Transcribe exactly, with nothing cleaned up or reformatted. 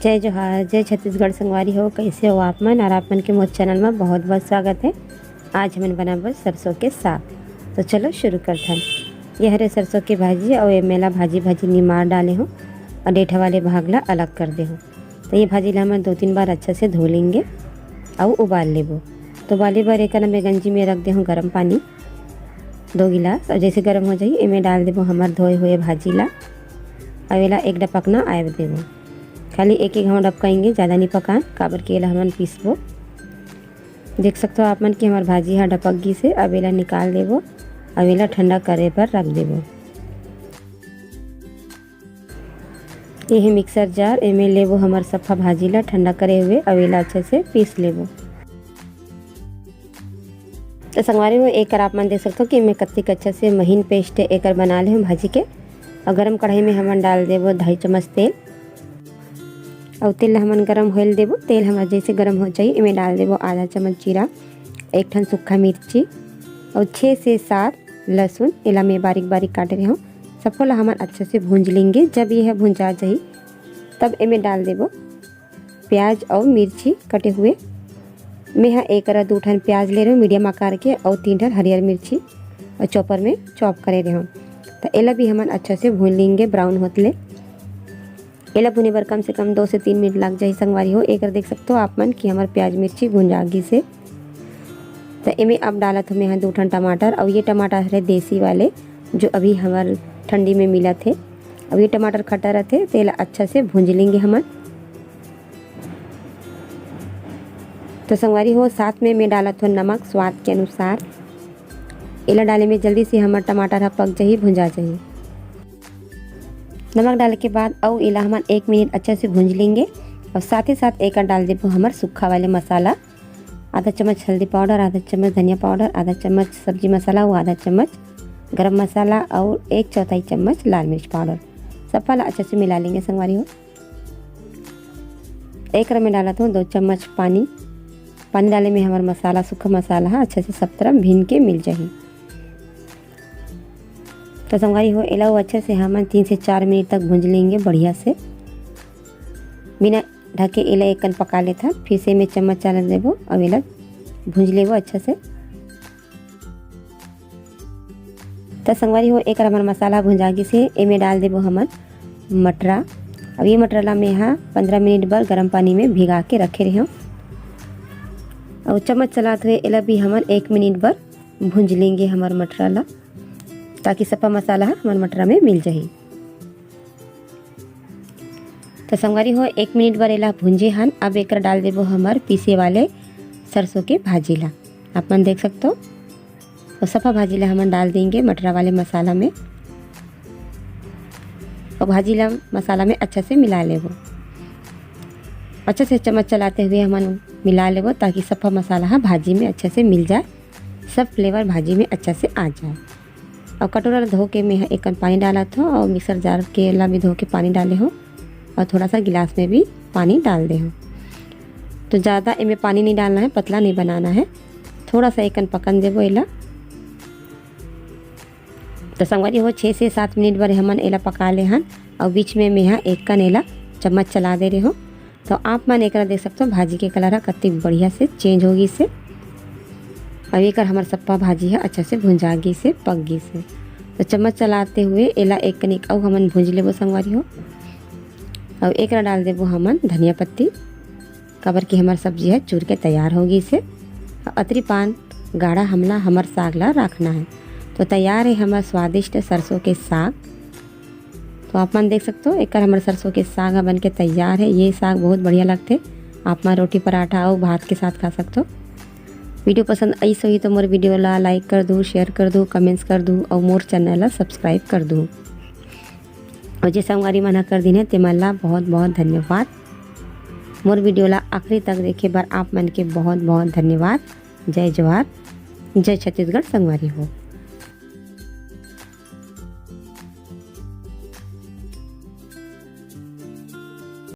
जय जोहार, जय छत्तीसगढ़ संगवारी हो। कैसे हो आप मन? और आप मन के मोर चैनल में बहुत बहुत स्वागत है। आज हमन बनाबो सरसों के साग। तो चलो शुरू करथन। ये हरे सरसों के भाजी, और ये मेला भाजी भाजी निमार डाले हूँ और डेठा वाले भाग ला अलग कर दे हूँ। तो ये भाजी ला हमन दो तीन बार अच्छा से धो लेंगे और उबाल लेबो। तो उबाले बर एक में गंजी में रख दे हूँ गरम पानी दो गिलास, और जैसे गरम हो जाही, एमे डाल देबो हमर धोए हुए भाजी ला। अब एला एक डपकना आए देबो। खाली एक एक घाव डपकाएंगे, ज़्यादा नहीं पकान, काबर के एला हमन पीसबो। देख सकते हो आप मन कि हमर भाजी हा डपक गई से। अब एला निकाल देबो, अब एला ठंडा करे बर रख देबो। ये है मिक्सर जार, एमे लेबो हमर सफा भाजी ला ठंडा करे हुए, अब एला अच्छे से पीस लेबो। तो संगवारी हो, एकर आप मन देख सकते हो कि मैं कत्तिक अच्छा से महीन पेस्ट एकर बना ले हूँ भाजी के। और गरम कढ़ाई में हमन डाल देबो ढाई चम्मच तेल। और तेल ला हमन गरम होए ल देबो। तेल हमर जैसे गरम हो जाई, एमे डाल देबो आधा चम्मच जीरा, एक ठन सूखा मिर्ची और छः से सात लहसुन, एला मैं बारीक बारीक काटे रहे हूँ। सबको ला हमन अच्छे से भूंज लेंगे। जब यह भुंजा जाही, तब एमे डाल देबो प्याज और मिर्ची कटे हुए। मैं हा एक अरा दू ठन प्याज ले रहे हूँ मीडियम आकार के, और तीन ठन हरियर मिर्ची और चॉपर में चॉप करे रहे हूँ। तो एला भी हमन अच्छा से भून लेंगे ब्राउन होत ले। एला भुने बर कम से कम दो से तीन मिनट लग जाही संगवारी हो। एकर देख सकते हो आप मन कि हमर प्याज मिर्ची भुंजा गिस हे। तो एमे अब डालत हूँ मैं हा दू ठन टमाटर, और ये टमाटर हरे देसी वाले, जो अभी हमर ठंडी में मिलत हे। अब ये टमाटर खट्टा रहते, तो एला अच्छा से भूंज लेंगे हमन। तो संगवारी हो, साथ में मैं डालत हूँ नमक स्वाद के अनुसार। एला डाले में जल्दी से हमर टमाटर ह पक जाही, भुंजा जाही। नमक डाले के बाद अउ एला हमन एक मिनट अच्छा से भूंज लेंगे। और साथ ही साथ एकर डाल देबो हमर सूखा वाले मसाला, आधा चम्मच हल्दी पाउडर, आधा चम्मच धनिया पाउडर, आधा चम्मच सब्जी मसाला और आधा चम्मच गरम मसाला और एक चौथाई चम्मच लाल मिर्च पाउडर। सबका ला अच्छा से मिला लेंगे संगवारी हो। एकर में डालत हूँ दो चम्मच पानी। पानी डाले में हमर मसाला, सूखा मसाला ह अच्छा से सब तरफ भीन के मिल जाही। तो संगवारी हो, एला वो अच्छे से हमन तीन से चार मिनट तक भूंज लेंगे बढ़िया से। बिना ढके एला एकन पका लेथन। फिर से एमे चम्मच डाल देबो, अब एला भूंज लेबो अच्छा से। त संगवारी हो, एकर हमर मसाला भुंजा गिस हे। एमे डाल देबो हमन मटरा। अब ये मटरा ला मैं हा पंद्रह मिनट बर गरम पानी में भिगा के रखे रहे हूँ। और चम्मच चलात हुए एला भी हमन एक मिनट बर भूंज लेंगे हमर मटरा ला, ताकि सफा मसाला ह हमर मटरा में मिल जाही। तो संगवारी हो, एक मिनट बर एला भूंजे हन। अब एकर डाल देबो हमर पीसे वाले सरसों के भाजी ला। आप मन देख सकते हो, तो सफा भाजी ला हमन डाल देंगे मटरा वाले मसाला में। और भाजी ला मसाला में अच्छा से मिला लेबो। अच्छा से चम्मच चलाते हुए हमन मिला लेबो, ताकि सफा मसाला ह भाजी में अच्छा से मिल जाए, सब फ्लेवर भाजी में अच्छा से आ जाए। और कटोरा ला धो के मैं ह एकन पानी डालत हूँ और मिक्सर जार के ला भी धो के पानी डाले हूँ और थोड़ा सा गिलास में भी पानी डाल दे हूँ। तो ज़्यादा एमे पानी नहीं डालना है, पतला नहीं बनाना है, थोड़ा सा एकन पकन देबो एला। तो संगवारी हो, छः से सात मिनट बर हमन एला पका ले हन और बीच में मैं ह एकन एला चम्मच चला दे रहे हूँ। तो आप मन एकरा देख सकते हो, भाजी के कलर ह कतिक बढ़िया से चेंज हो गिस हे। अब एकर हमर सप्पा भाजी ह अच्छा से भुंजा गिस हे, पक गिस हे। तो चम्मच चलाते हुए एला एक कनिक अउ हमन भूंज लेबो संगवारी हो। अब एकरा डाल देबो हमन धनिया पत्ती, काबर कि हमर सब्जी ह चूर के तैयार हो गिस हे। अउ अतरी पान गाढ़ा हमला हमर साग ला राखना है। तो तैयार है हमर स्वादिष्ट सरसों के साग। तो आप मन देख सकते हो, एकर हमर सरसों के साग ह बन के तैयार है। ये साग बहुत बढ़िया लगथे, आप मन रोटी पराठा अउ भात के साथ खा सकते हो। वीडियो पसंद आइस होही तो मोर वीडियो ला लाइक कर दू, शेयर कर दू, कमेंट्स कर दू अउ मोर चैनल ला सब्सक्राइब कर दू। और जे संगवारी मन ह कर दिन है, ते मन ला बहुत बहुत धन्यवाद। मोर वीडियो ला आखिरी तक देखे बर आप मन के बहुत बहुत धन्यवाद। जय जोहार, जय छत्तीसगढ़ संगवारी हो।